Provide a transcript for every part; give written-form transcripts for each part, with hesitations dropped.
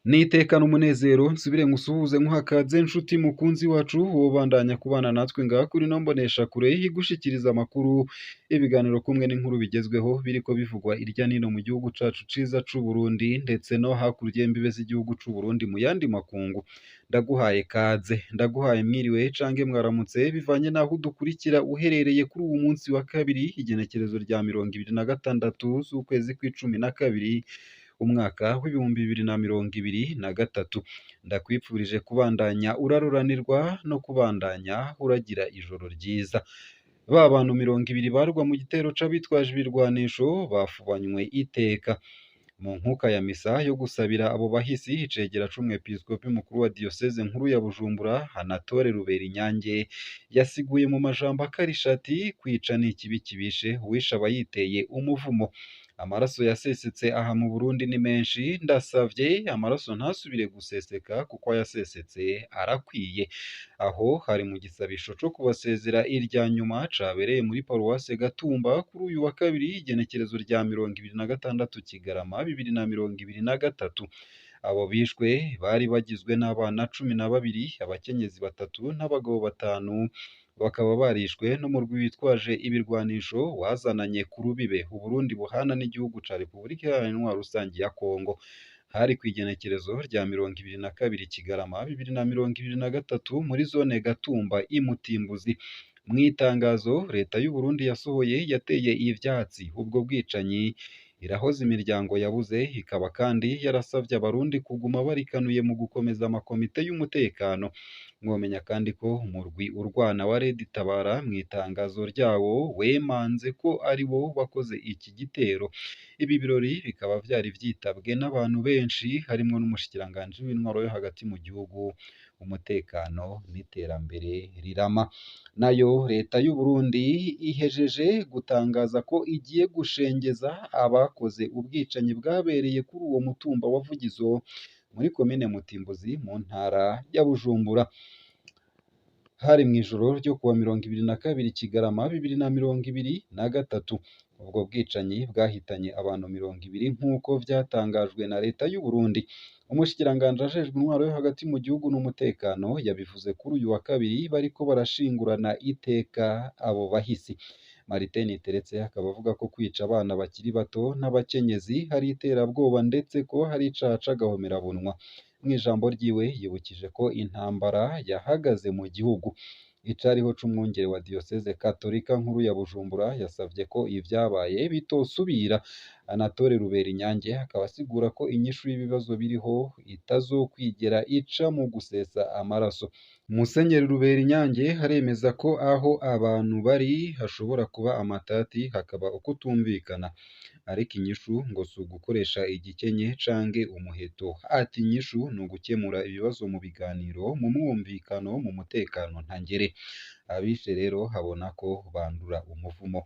N'iteka n'umunezero nsubire nkusuhuze nkuhakaze nshuti mukunzi wacu wobandanya kubana natwe ngaha kuri ino mboneshakure igushikiriza amakuru, ibiganiro kumwe n'inkuru bigezweho biriko bivugwa irya nino mu gihugu cacu ciza c'Uburundi ndetse no hakurya y'imbibe z'igihugu c'Uburundi mu yandi makungu. Ndaguhaye kaze, ndaguhaye mwiriwe canke mwaramutse bivanye n'aho udukurikira uherereye kuri uwu munsi wa kabiri igenekerezo rya 26 z'ukwezi kw'icumi na kabiri umwaka w'2023. Ndakwipfurije kubandanya uraruranirwa no kubandanya uragira ijoro ryiza. Ba bantu 20 barwa mu gitero c'abitwaje ibirwanisho bafubanywe iteka. Mu nkuka ya misa yo gusabira abo bahisi, icegera c'umwepiskopi mukuru wa diyoseze nkuru ya Bujumbura Anatole Ruberinyange yasiguye mu majambo akarisha ati: kwica ni ikibi kibishe, uwishe aba yiteye umuvumo. Amaraso yasesetse aha mu Burundi ni menshi, ndasavye amaraso ntasubire guseseka kuko ayasesetse arakwiye. Aho hari mu gisabisho co kubasezera irya nyuma cabereye muri paruwase Gatumba kuri uyu wa kabiri igenekerezo rya 26 Kigarama 2023. Abo bishwe bari bagizwe n'abana 12, abakenyezi 3 n'abagabo 5, bakaba barishwe n'umurwi witwaje ibirwanisho wazananye ku rubibe Uburundi buhana n'igihugu ca Repubulika Iharanira Intwaro Rusangi ya Kongo. Hari kw'igenekerezo rya 22 Kigarama 2023 muri zone Gatumba i Mutimbuzi. Mw'itangazo leta y'u Burundi yasohoye yateye ivyatsi ubwo bwicanyi, irahoza imiryango yabuze, ikaba kandi yarasavye abarundi kuguma barikanuye mu gukomeza amakomite y'umutekano. Mwomenya kandi ko umurwi urwana wa Red Tabara mw'itangazo ryawo wemanze ko ari wo wakoze iki gitero. Ibi birori bikaba vyari vyitabwe n'abantu benshi harimwo n'umushikiranganji w'intwaro yo hagati mu gihugu, umutekano n'iterambere rirama. Nayo leta y'u Burundi ihejeje gutangaza ko igiye gushengeza abakoze ubwicanyi bwabereye kuri uwo mutumba wa Vugizo muri komine Mutimbuzi mu ntara ya Bujumbura. Hari mw'ijoro ryo kuwa 22 Kigarama 2023. Ubwo bwicanyi bwahitanye abantu 20 nk'uko vyatangajwe na leta y'u Burundi. Umushikiranganji ajejwe intwaro yo hagati mu gihugu n'umutekano yabivuze kuri uyu wa kabiri bariko barashingurana iteka abo bahisi. Martin Niteretse akaba avuga ko kwica abana bakiri bato n'abakenyezi hari iterabwoba ndetse ko hari icaha c'agahomerabunwa. Mw'ijambo ryiwe yibukije ko intambara yahagaze mu gihugu. Icariho c'umwungere wa diyoseze katolika nkuru ya Bujumbura yasavye ko ivyabaye bitosubira. Anatole Ruberinyange akaba asigura ko inyishu y'ibibazo biriho itazokwigera ica mu gusesa amaraso. Musenyeri Ruberinyange aremeza ko aho abantu bari hashobora kuba amatati hakaba ukutumvikana, ariko inyishu ngo si ugukoresha igikenye canke umuheto. Ati inyishu ni ugukemura ibibazo mu biganiro, mu mwumvikano, mu mutekano ntangere. Abishe rero habona ko bandura umuvumo.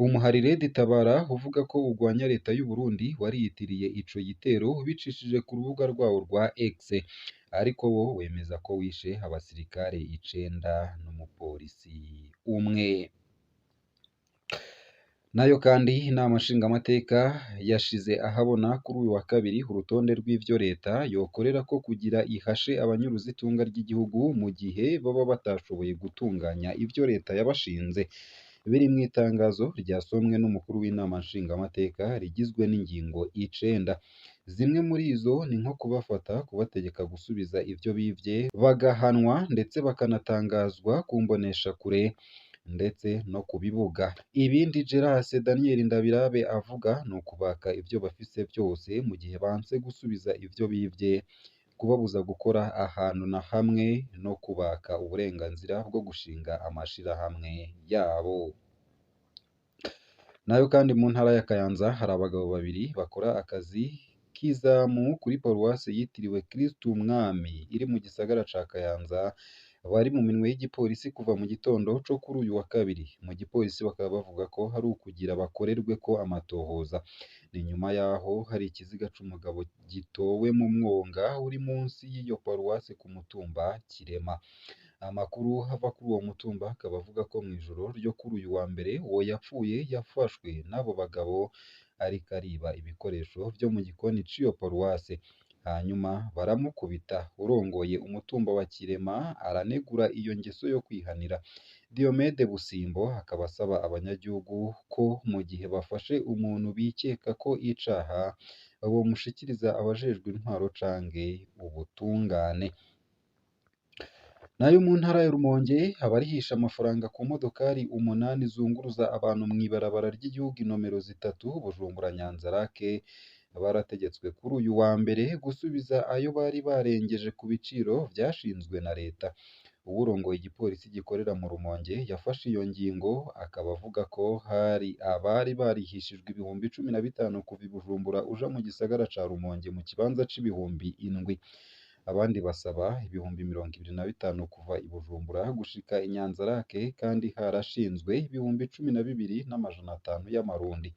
Umuhari Red Tabara uvuga ko ugwanya leta y'u Burundi wariyitiriye ico gitero ubicishije ku rubuga rwawo rwa X, ariko wo wemeza ko wishe abasirikare 9 n'umupolisi umwe. Nayo kandi inama nshingamateka yashize ahabona kuri uyu wa kabiri urutonde rw'ivyo leta yokorera ko kugira ihashe abanyuruza itunga ry'igihugu mu gihe baba batashoboye gutunganya ivyo leta yabashinze. Biri mw'itangazo ryasomwe n'umukuru w'inama nshingamateka rigizwe n'ingingo 9. Zimwe muri izo ni nko kubafata, kubategeka gusubiza ivyo bivye, bagahanwa ndetse bakanatangazwa ku mboneshakure ndetse no ku bibuga. Ibindi Gerase Daniel Ndabirabe avuga ni ukubaka ivyo bafise vyose mu gihe banse gusubiza ivyo bivye, kubabuza gukora ahantu na hamwe no kubaka uburenganzira bwo gushinga amashirahamwe yabo. Nayo kandi mu ntara ya Kayanza hari abagabo babiri bakora akazi k'izamu kuri paruwase yitiriwe Kristu Umwami iri mu gisagara ca Kayanza, bari mu minwe y'igipolisi kuva mu gitondo co kuri uyu wa kabiri. Mu gipolisi bakaba bavuga ko hari ukugira bakorerwe ko amatohoza. Ni nyuma yaho hari ikiziga c'umugabo gitowe mu mwonga uri munsi y'iyo paruwase ku mutumba Kirema. Amakuru ava kuri uwo mutumba akaba avuga ko mw'ijoro ryo kuri uyu wa mbere uwo yapfuye yafashwe n'abo bagabo ariko ariba ibikoresho vyo mu gikoni c'iyo paruwase. Hanyuma baramukubita. Urongoye umutumba wa Kirema aranegura iyo ngeso yo kwihanira. Diomede Busimbo akaba asaba abanyagihugu ko mu gihe bafashe umuntu bikeka ko icaha bomushikiriza abajejwe intwaro canke ubutungane. Nayo mu ntara ya Rumonge, abarihisha amafaranga ku modokari 8 zunguruza abantu mw'ibarabara ry'igihugu inomero 3 Bujumbura Nyanzarake barategetswe kuri uyu wa mbere gusubiza ayo bari barengeje ku biciro vyashinzwe na leta. Uwurongoye igipolisi gikorera mu Rumonge yafashe iyo ngingo, akaba avuga ko hari abari barihishijwe 15,000 kuva i Bujumbura uja mu gisagara ca Rumonge mu kibanza c'7,000. Abandi basaba 25,000 kuva i Bujumbura gushika i Nyanzarake kandi harashinzwe 12,500 y'amarundi.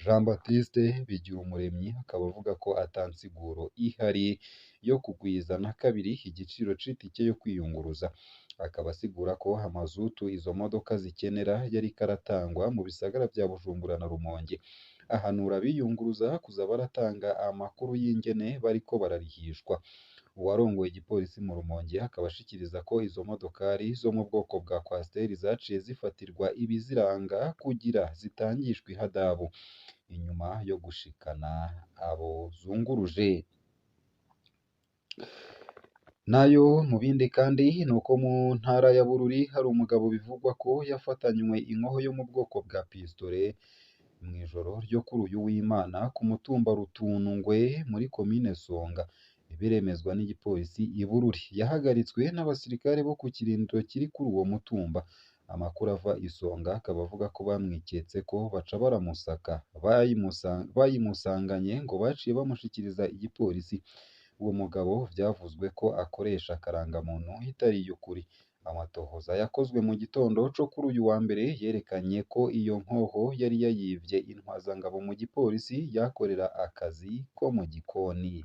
Jean Baptiste Bigirumuremyi akaba avuga ko ata nsiguro ihari yo kugwiza na kabiri igiciro c'itike yo kwiyunguruza. Akaba asigura ko amazutu izo modoka zikenera yariko aratangwa mu bisagara vya Bujumbura na Rumonge. Ahanura abiyunguruza kuza baratanga amakuru y'ingene bariko bararihishwa. Uwarongoye igipolisi mu Rumonge akaba ashikiriza ko izo modokari zo mu bwoko bwa Coaster zaciye zifatirwa ibiziranga kugira zitangishwe ihadabu inyuma yo gushikana abo zunguruje. Nayo mu bindi kandi nuko mu ntara ya Bururi hari umugabo bivugwa ko yafatanywe inkoho yo mu bwoko bwa pistolet mw'ijoro ryo kuri uyu w'Imana ku mutumba Rutundwe muri komine Songa. Biremezwa n'igipolisi i Bururi. Yahagaritswe n'abasirikare bo ku kirindiro kiri kuri uwo mutumba. Amakuru ava i Songa akaba avuga ko bamwiketse ko baca baramusaka. Bayimusanganye ngo baciye bamushikiriza igipolisi. Uwo mugabo vyavuzwe ko akoresha akarangamuntu itari iy'ukuri. Amatohoza yakozwe mu gitondo co kuri uyu wa mbere yerekanye ko iyo nkoho yari yayivye intwazangabo mu gipolisi yakorera akazi ko mu gikoni.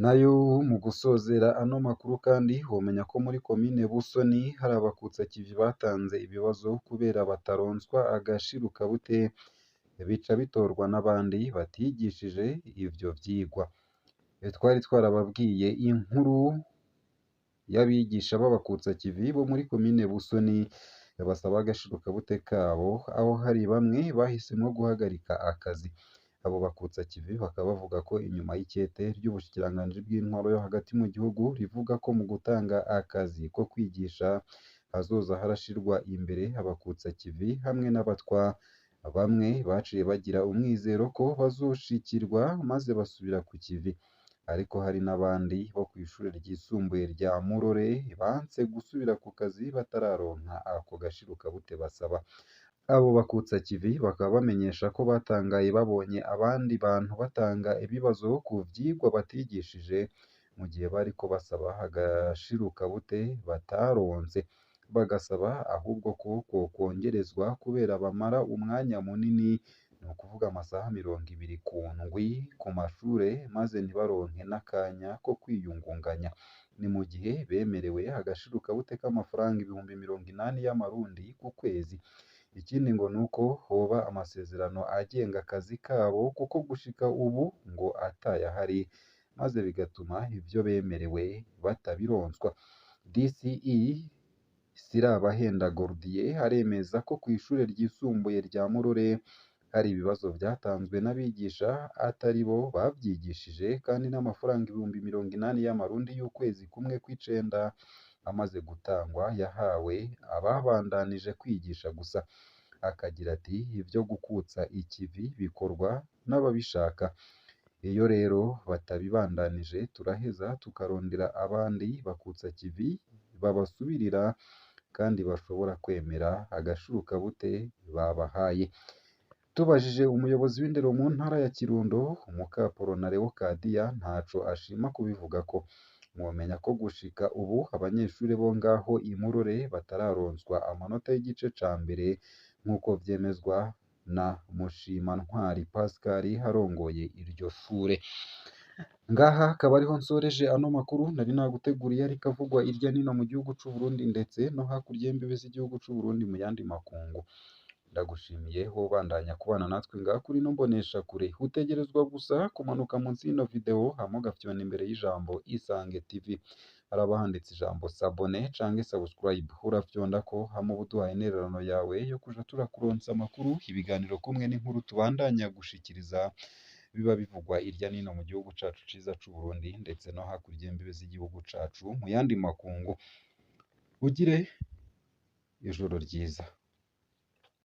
Nayo mu gusozera ano makuru kandi womenya ko muri komine Busoni hari abakutsakivi batanze ibibazo kubera bataronswa agashirukabute bica bitorwa n'abandi batigishije ivyo vyigwa. Twari twarababwiye inkuru y'abigisha b'abakutsakivi bo muri komine Busoni basaba agashirukabute kabo, aho hari bamwe bahisemwo guhagarika akazi. Abo bakutsakivi bakaba bavuga ko inyuma y'ikete ry'ubushikiranganji bw'intwaro yo hagati mu gihugu rivuga ko mu gutanga akazi ko kwigisha hazoza harashirwa imbere abakutsakivi hamwe n'abatwa, bamwe baciye bagira umwizero ko bazoshikirwa maze basubira ku kivi. Ariko hari n'abandi bo kw'ishure ryisumbuye rya Murore banse gusubira ku kazi batararonka ako gashirukabute basaba. Abo bakutsakivi bakaba bamenyesha ko batangaye babonye abandi bantu batanga ibibazo ku vyigwa batigishije mu gihe bariko basaba agashirukabute bataronse, bagasaba ahubwo ko kokwongerezwa kubera bamara umwanya munini, ni ukuvuga amasaha 20 ku ndwi ku mashure maze ntibaronke n'akanya ko kwiyungunganya. Ni mu gihe bemerewe agashirukabute k'amafaranga 80,000 y'amarundi ku kwezi. Ikindi ngo nuko hoba amasezerano agenga akazi kabo kuko gushika ubu ngo atayahari, maze bigatuma ivyo bemerewe batabironswa. DCE Sirabahenda Gordier aremeza ko kw'ishure ryisumbuye rya Murore hari ibibazo vyatanzwe n'abigisha atari bo bavyigishije, kandi n'amafaranga 80,000 y'amarundi y'ukwezi kumwe kw'icenda amaze gutangwa yahawe ababandanije kwigisha gusa. Akagira ati ivyo gukutsa ikivi bikorwa n'ababishaka. Iyo rero batabibandanije turaheza tukarondera abandi bakutsa kivi babasubirira kandi bashobora kwemera agashirukabute babahaye. Tubajije umuyobozi w'indero mu ntara ya Kirundo, Mukaporona Leokadiya, ntaco ashima kubivugako. Mwomenya ko gushika ubu abanyeshure bo ngaho i Murore batararonswa amanota y'igice ca mbere nk'uko vyemezwa na Mushimantwari Pascal arongoye iryo shure. Ngaha akaba ariho nsoreje ano makuru nari naguteguriye ariko avugwa irya nino mu gihugu c'u Burundi ndetse no hakurya y'imbibe z'igihugu c'u Burundi mu yandi makungu. Ndagushimiye wowe ubandanya kubana natwe ngaha kuri ino mboneshakure. Utegerezwa gusa kumanuka munsi y'ino video hama ugafyona imbere y'ijambo Isange TV. Haraba handitse ijambo s'abonner canke subscribe, urafyondako hama uba uduhaye intererano yawe yo kuja turakuronsa amakuru, ibiganiro kumwe n'inkuru tubandanya gushikiriza biba bivugwa irya nino mu gihugu cacu ciza c'Uburundi ndetse no hakurya y'imbibe z'igihugu cacu mu yandi makungu. Ugire ijoro ryiza.